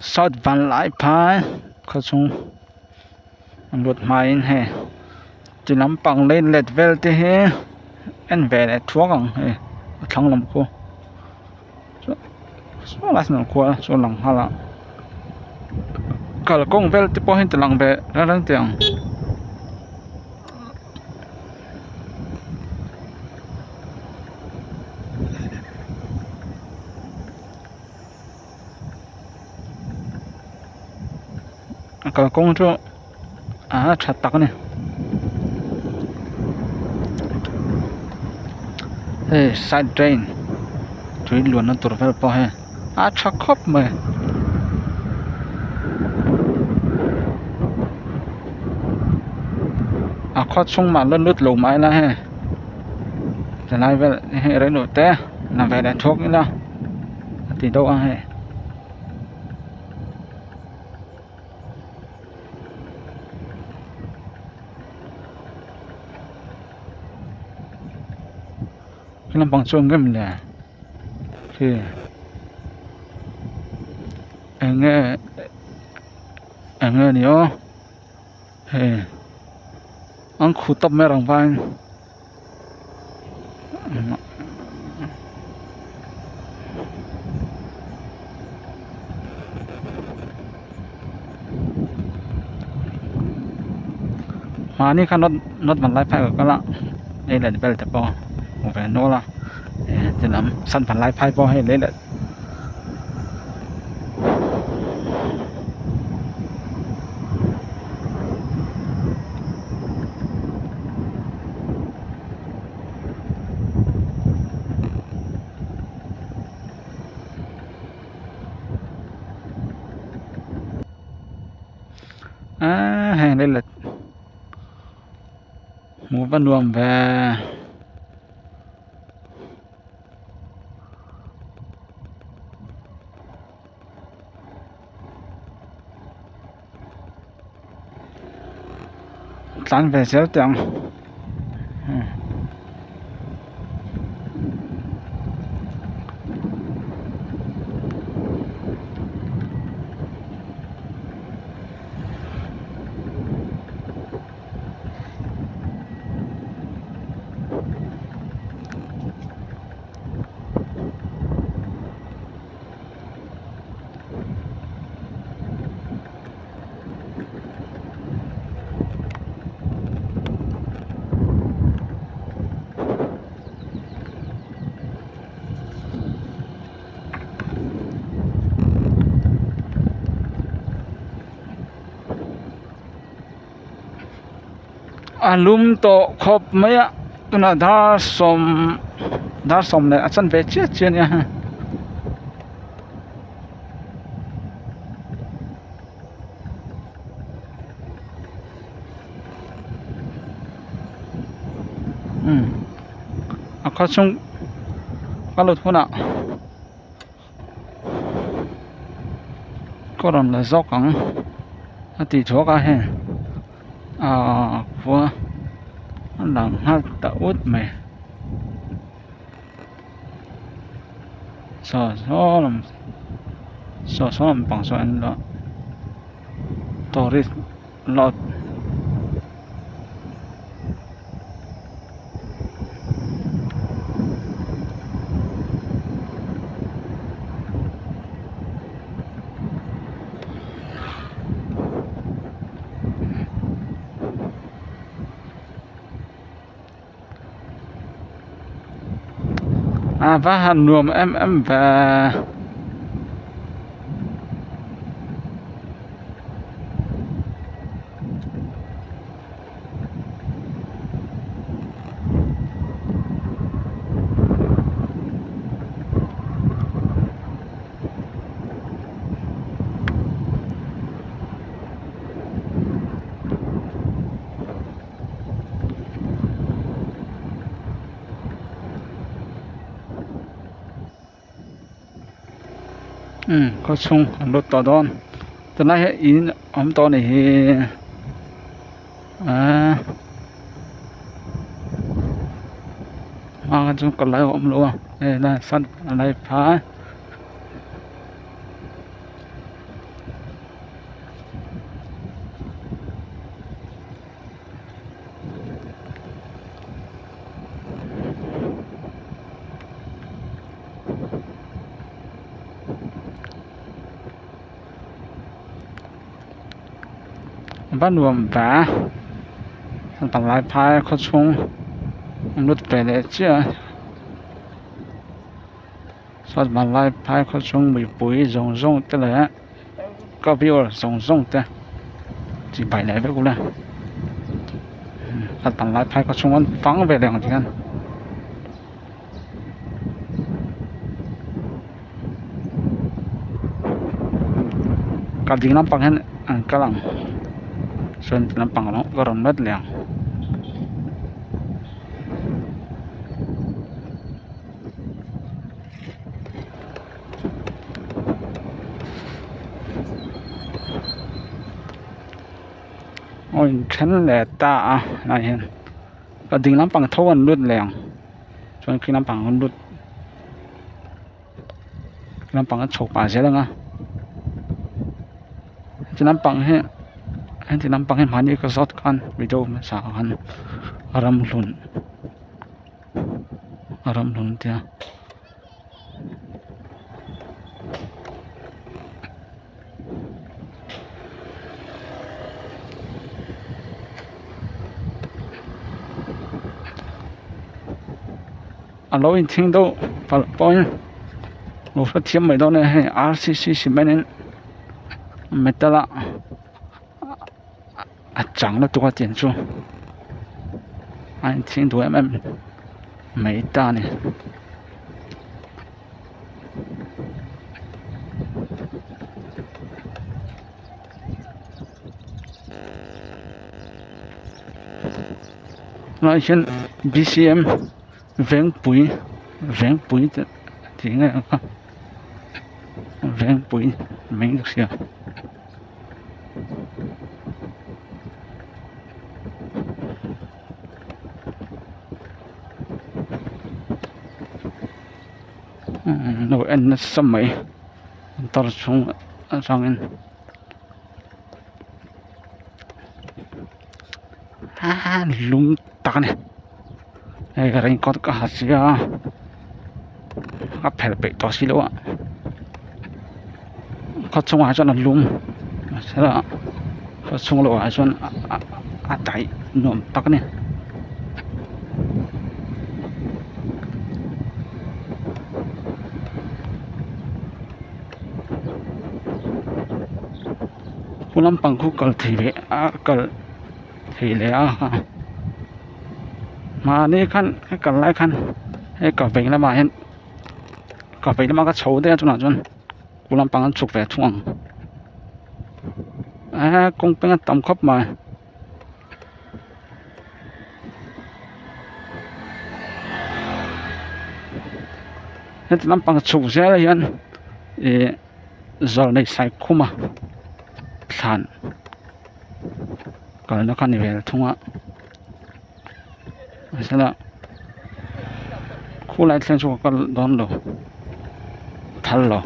South Vanlaiphai khaw chhung an lut hmain hei ti lampang lei let vel te hi en ve leh thuak ang hei a thlang lam khu saw lai sawn khua saw lang nghal a kalkawng vel te pawh hi ti lang ve reng reng teh ang. A kalkawng chu a tha tak a ni hei side drain tui luanna tur vel pawh hei a tha khawp mai. A khaw chhung mah la lut lo mah ila hei tilai vel hei reilo te la ve leh thuak ila a ti deuh a hei. He lampang chu eng em le khi eng nge eng nge ni aw hei an khuh tawp mai rang vaiin. Mahni kha nawt nawt van lai phai ka kal a lei let vel te pawh hmu ve nual a ti lam san van lai phai pawh hei lei let. Aaa heng lei let hmuh va nuam ve. Tlan ve zel teh ang. A lum tawh khawp mai a tunah dar sawm dar sawm leh a chanve chiah chiah a nia. A khaw chhung ka lut hunah ka rawn la zawk ang a tih thuak a heng ahh khua a lang nghal ta ut mai saw saw lam saw saw lampang saw an luah tourist lot. A va han nuam em em ve. Umm khaw chhung an lut tawh dawn tunlai hi in awm tawh a ni hi aaa hma kha chuan kawt lai a awm lo a hei lai sat a lai phai. Va nuam ve Vanlaiphai khaw chhung an lut ve leh chiah a chuan Vanlaiphai khaw chhung mipui zawng zawng te leh ka viewer zawng zawng te chibai leh vek ula Vanlaiphai khaw chhung an fang ve leh ang tikhan. Ka ding lampang hian an kal ang chuan ti lampang ka rawn let leh ang. Aw inthen leh ta a helaiah hian ka ding lampang tho an lut leh ang. Chuan khi lampang an lut lampang a chho pah zel ang a heti lampang hi heti lampang hi mahni ka zawt khan video hmasa ah khan ramhlun ramhlun a tia. A lo inthing deuh palh pawhin lo hrethiam mai dawn e hei r c c cement in metal a a chang lutuk a tiang chu a inthing duh em em mai ta a ni. Tunah hian b c m vengpui vengpui tih nge ang kha vengpui mai ka hria. Lo en nasa mai motor chhung atangin aaa lung tak a ni hei raincoat ka ha sia a phelh peih tawh si lo a khaw chungah chuan a lum mahsela khaw chhung lohah chuan a daih nuam tak a ni. Khu lampang khu kal thei leh a kal thei leh a mahni khan ka kal lai khan hei ka vei lamah hian ka vei lamah ka chho daih a tunah chuan khu lampang an chhuk ve thung ang eee kawng peng a tam khawp mai. Heti lampang chhuk zel ah hian ihh zawlnei saikhuma thlan kalna kha a ni ve thung a mahsela khulai thleng chu ka kal dawn lo phal lo.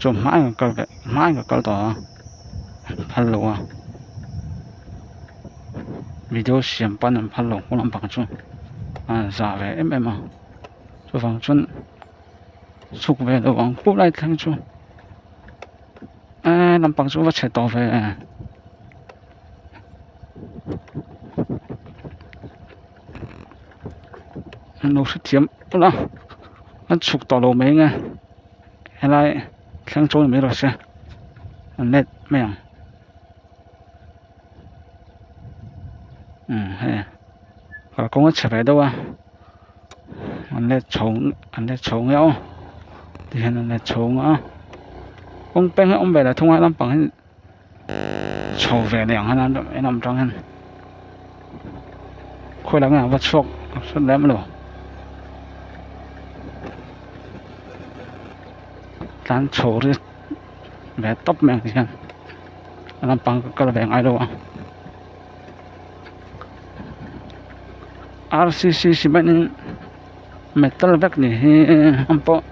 Chu hmai ka kal ve hmai ka kal tawh a phal lo a video siam pawn an phal lo kawng lampang chu a za ve em em a chuvang chuan chhuk ve lo ang pawh lai thleng chu eee lampang chu a va chhe tawh ve. An lo hrethiam pawlh a an chhuk tawh lo mai nge helai thleng chawl mai rawh se an let mai ang umm hei kalkawng a chhe ve deuh a an let chho an let chho nge aw tihian an let chho a kawng peng hi a awm ve leh thung a lampang hi. Chho ve leh ang hian en awm tang hian khawi lah nge a va chhuak hret lem lo tlan chho ri ve tawp mai ang ti hian a lampang ka kal ve ngai lo a r c c cement in metal vek ni hi ang pawh.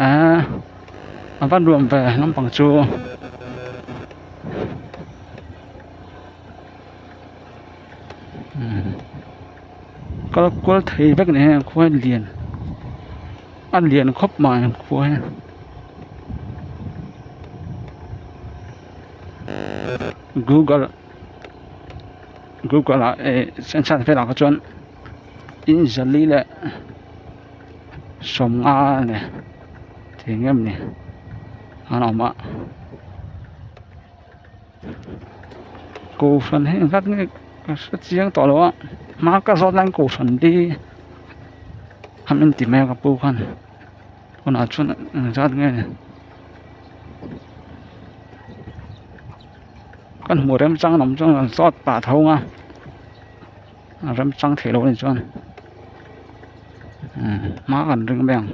Aaa a va nuam ve lampang chu Kal kual thei vek a ni heng khua hi lian a lian khawp mai khua hi. Google google ah eh sensian velah kha chuan in zali leh sawmnga leh thei ngem ni an awm a. Kohhran hi engzat nge ka hre chiang tawh lo a hma ka zawt lai kohhran hi an inti mai a ka pu khan tunah chuan engzat nge kan hmuh remchang lam chuan kan zawt pah tho ang a a remchang theih loh a nih chuan hma kan ring mai ang.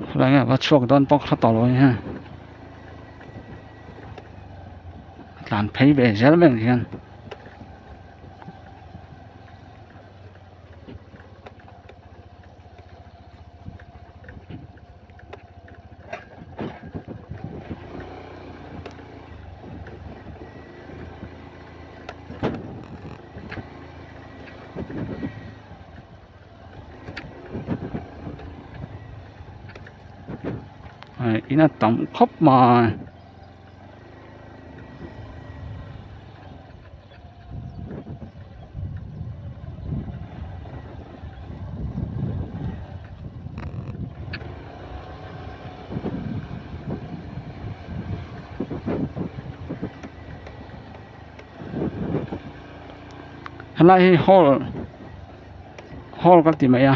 Khawlai nge va chhuak dawn pawh kha tawh lo hi a tlan phei ve zel mai ang hian. In a tam khawp mai. Helai hi hall hall ka ti mai a.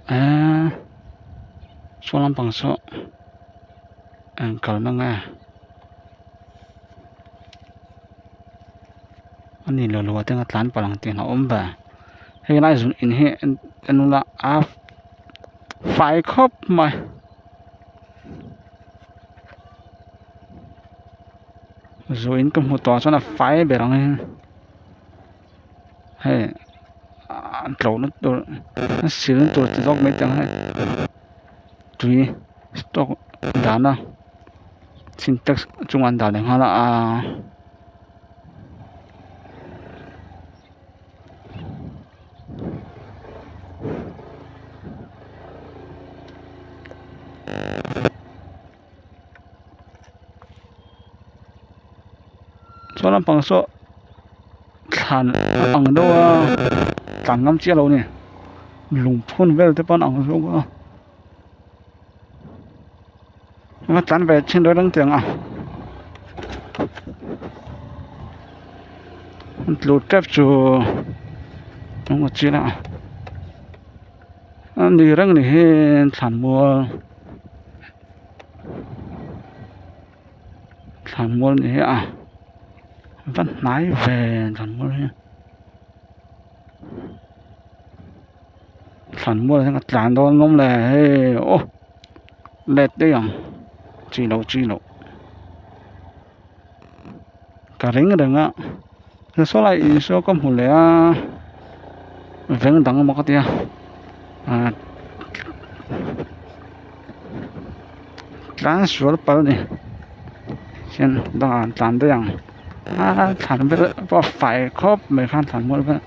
Eee saw lampang saw eng kalna nge a ni lo lo ah te hian a tlan palh ang tih a hlauhawm ve hei lai zun in hi en ula a fai khawp mai. Zu in ka hmu tawh ah chuan a fai ber ang in hei an tlo na tur a sil na tur ti zawk mai teh ang hei tui stock dahna sintex chungah an dah leh nghal a aaa. Saw lampang saw thlan a ang deuh a tlan ngam chiah lo a ni lungphun vel te pawh an ang zawk a a tlan ve thin reng reng tiang a an tlu tep chu a chian a a ni reng a ni hi thlan mual. Thlanmual ni hi a va hnai ve thlanmual hi thlanmual hian a tlan dawn lawm le hei aw let daih ang chi loh chi loh ka ring reng a saw lai Isua ka hmu leh a veng dang emaw ka tia ah tlan sual palh a ni hian dangah an tlan daih ang a thlan vel pawh a fai khawp mai khan thlan mual vel.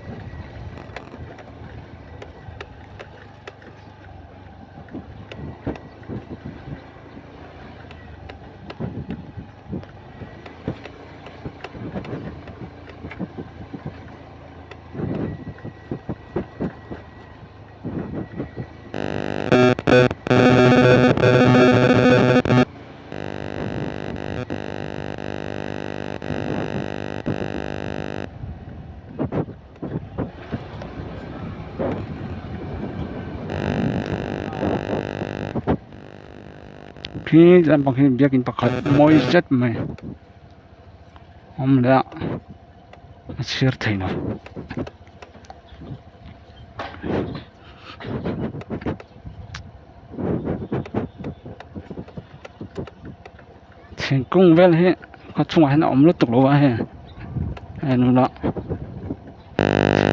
Khi lampang hi biakin pakhat mawi zet mai awm leh a a chhiar thei lo. Thingkung vel hi khaw chhungah hian a awm lutuk lo a hei a en ula.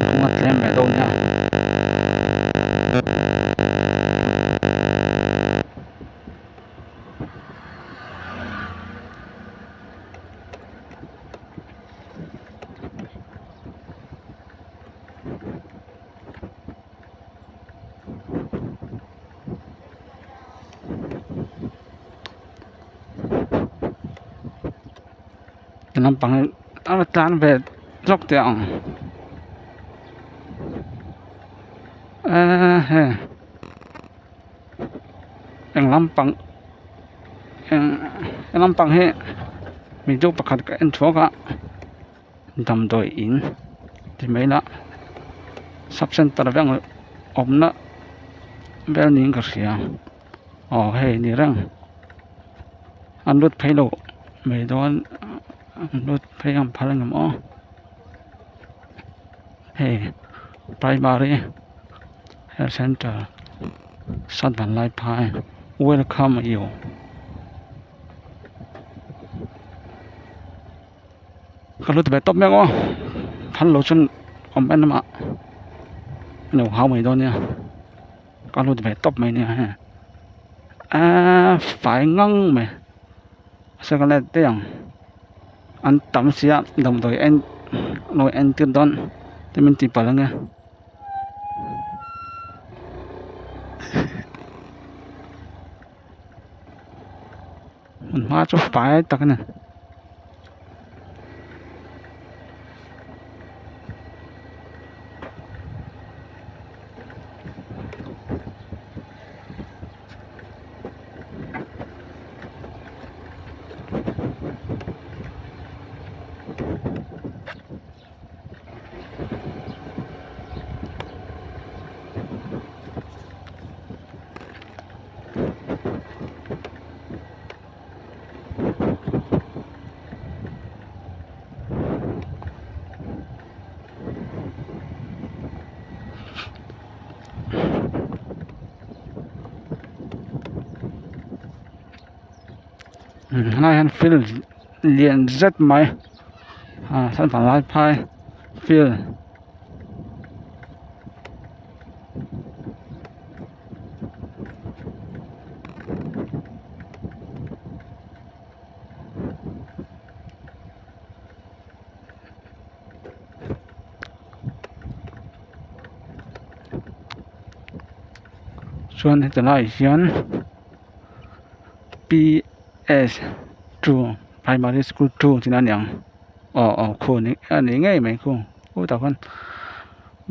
Thingkung a tlem ve deuh nia. Lampang hi a tlan ve hlawk teh ang eee hei eng lampang eng lampang hi mizo pakhat ka en thuak a damdawi in ti mai ila sub center vel awmna vel niin ka hria aw hei ni reng an lut phei lo mai dawn an lut phei ang phal ang em aw hei primary health center Satvanlaiphai welcome you. Ka lut ve tawp mek aw phal lo chuan comment lamah a lo hau mai dawn nia ka lut ve tawp mai nia hei aaa fai ngang mai mahse ka let daih ang an tam sia damdawi en lo entir dawn te min ti palh ange. Hmun hma chu fai tak a ni. Helai hian field lian zet mai ah Vanlaiphai field. Chuan heti laiah hian p s 2 primary school 2 tihna a ni ang aw aw khu a ni ngei mai khu khutah khuan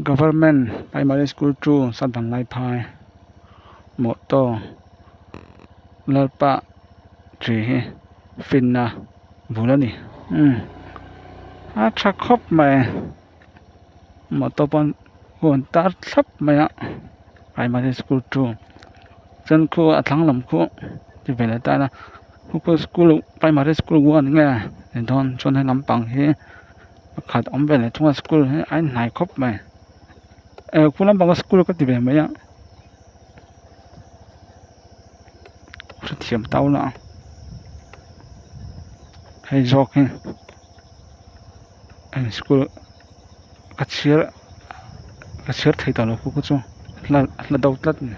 government primary school 2 Satvanlaiphai mawhto Lalpa tih hi finna bul a ni umm a tha khawp mai motor pawn huan tar thlap mai a primary school 2 chuan khu a thlang lam khu ti ve leh ta ila khu khu school primary school 1 nge ni dawn chuan he lampang hi pakhat awm ve leh thung a school hi a inhnai khawp mai eh khu lampang kha school ka ti ve mai a hrethiam tau la hei zawk hi eng school ka chhiar ka chhiar thei tawh lo khu khu chu hla hla do tlat a ni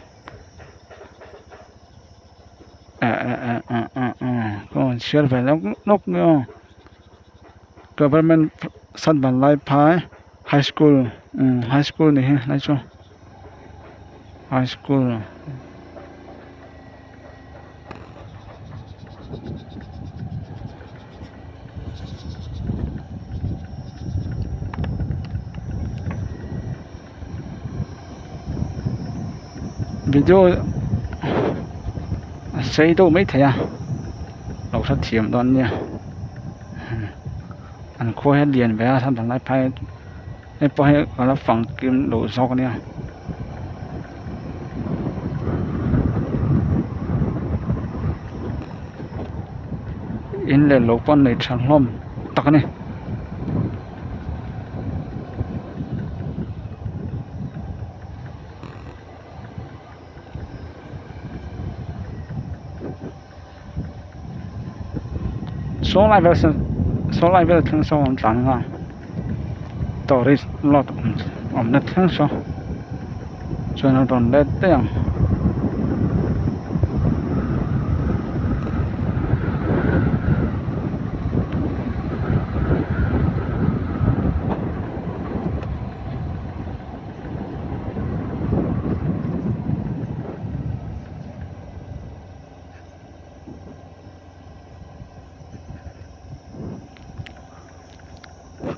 eh eh eh eh eh eh ka rawn chhiar ve lawk lawk mai aw government Satvanlaiphai high school umm high school ni hi helai chu high school. Video a sei deuh maithei a lo hrethiam dawn nia an khua hi a lian ve a Vanlaiphai hei pawh hi ka la fang kim loh zawk ania. In leh lo pawh an nei tha hlawm tak a ni. Saw lai vel sawn saw lai vel thleng sawn an tlan anga tourist lot awm awmna thleng saw chuan a rawn let daih ang.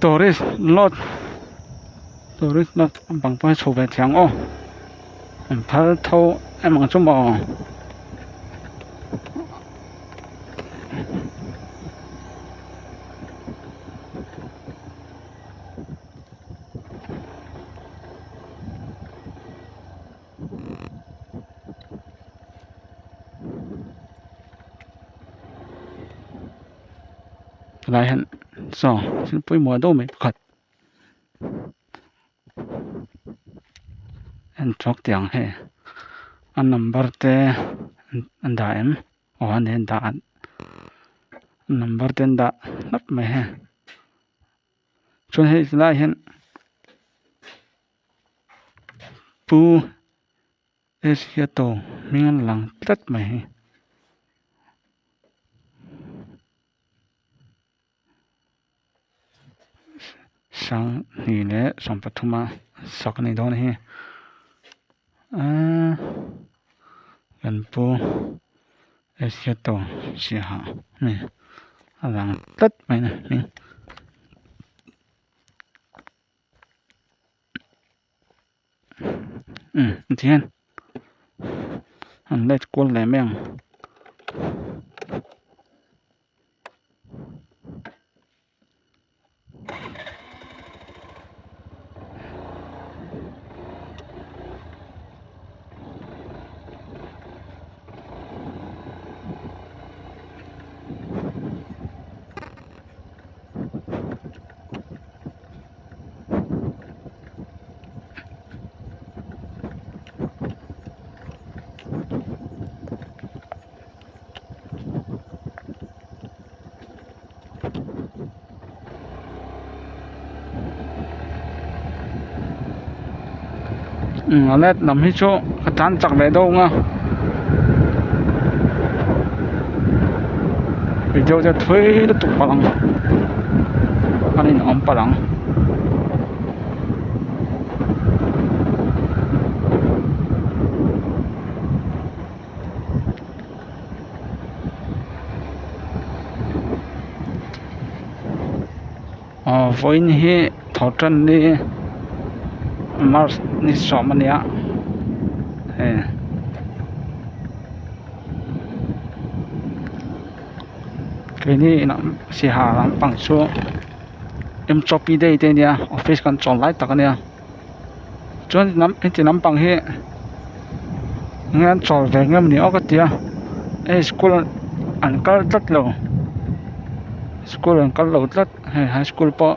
Tourist lodge tourist lodge bang pawh hi chho ve thei ang aw an phal tho em ang chu maw. Helai hian saw thil pawimawh deuh mai pakhat a en chhuak teh ang hei a number te an dah em aw a ni an dah a number te an dah hlap mai hei chuan hei tilaiah hian pu Eshiato hming a lang tlat mai hi. Sanghnih leh sawmpathuma sak a nih dawn hi aaa kan pu Eshiato siaha a ni a lang tlat mai a ni. Umm tihian an let kual leh mai ang. A let lam hi chu ka tan chak ve deuh ang a video te thui lutuk palh ang a inawm palh ang. Aw vawiin hi thawhtan ni march ni sawm a nia hei keini inah sihal lampang chu M_P day te ania office kan chawl lai tak ania chuan heti lampang hi enge an chawl ve ngem ni aw ka ti a hei school an kal tlat lo school an kal lo tlat hei high school pawh.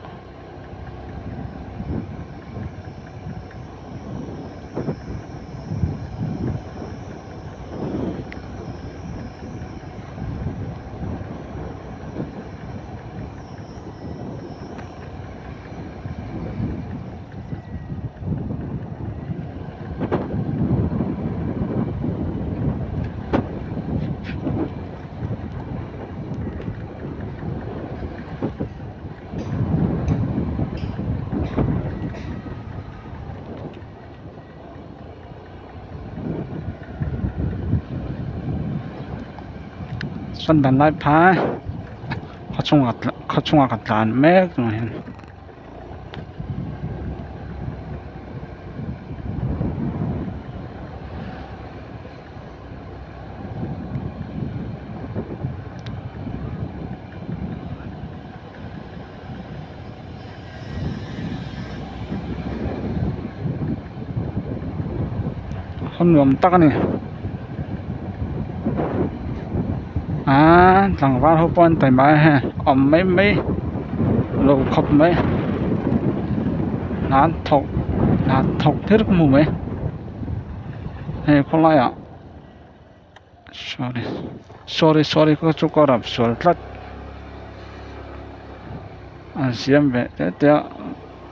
Chuan dan lai phai khaw chungah khaw chungah ka tlan mek tunah hian. Khaw nuam tak a ni aaa tlangval ho pawh an taima e hei awm mai mai lo khawp mai hna an thawk hna thawk thil ka hmu mai hei khawlaiah sorry sorry sorry ka chu ka rap sual tlat an siam ve tete a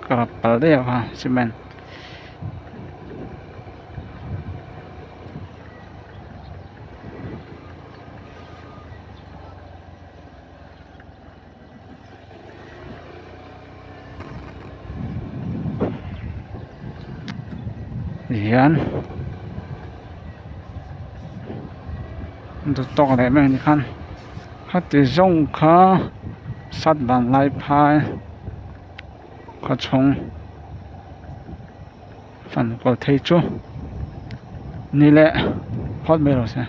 ka rap palh daih a kha cement. Tihian duhtawk leh mai ni khan khati zawng kha sat van lai phai khaw chhung fan kual thei chu ni leh phawt mai rawh se.